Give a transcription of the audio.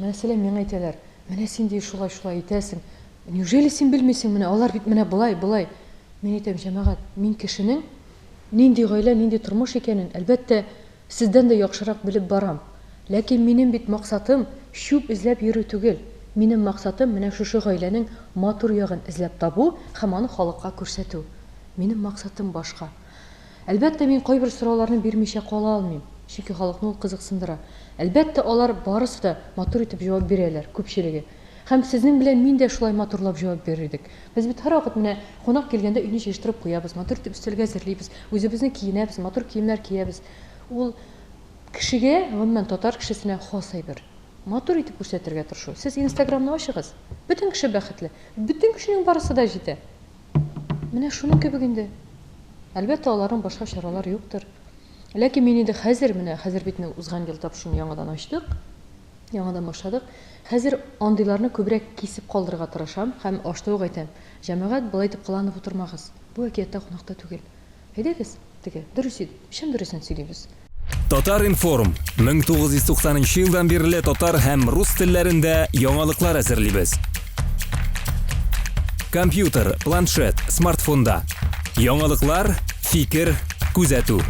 Мәсәлән, миңа әйтәләр, менә син ди шулай шулай итәсең, неужели син белмисең, менә алар бит менә болай, болай. Мин әйтәм, җәмәгать, мин кешенең нинди гаилә, нинди тормыш икәнен, әлбәттә, сездән дә яхшырак белеп барам. Ләкин минем бит максатым чүп эзләп йөрү түгел. Минем максатым менә шушы гаиләнең матур ягын эзләп табу һәм аны халыкка күрсәтү. Минем максатым башка. Әлбәттә, мин кайбер сорауларны бирмичә кала алмыйм, чөнки халыкны ул кызыксындыра. Әлбәттә, алар барысы да матур итеп җавап бирәләр, күпчелеге. Һәм сезнең белән мин дә шулай матурлап җавап бирер идек. Без бит һәрвакыт менә кунак килгәндә өйне җыештырып куябыз, матур итеп өстәлгә әзерлибез, үзебезне киенәбез, матур киемнәр киябез. Ул кешегә, гомумән, татар кешесенә хас әйбер. Матур итеп күрсәтергә тырышу. Сез Инстаграмны ачыгыз, бөтен кеше бәхетле, бөтен кешенең барысы да җитә. Менә шуның кебек инде. Әлбәттә, аларның башка чаралары юктыр. Ләкин мин инде хәзер, менә хәзер бит инде узган ел тапшыруны яңадан ачтык, яңадан башладык. Хәзер андыйларны күбрәк кисеп калдырырга тырышам һәм ачта ук әйтәм, җәмәгать, болай итеп кыланып утырмагыз. Бу әкияттә кунакта түгел. Әйдәгез, теге, дөрес ит, чын дөресен сөйлибез. Татар-информ, 1990 нчы елдан бирле татар һәм рус телләрендә яңалыклар әзерлибез. Компьютер, планшет, смартфонда. Яңалыклар, фикер, күзәтү.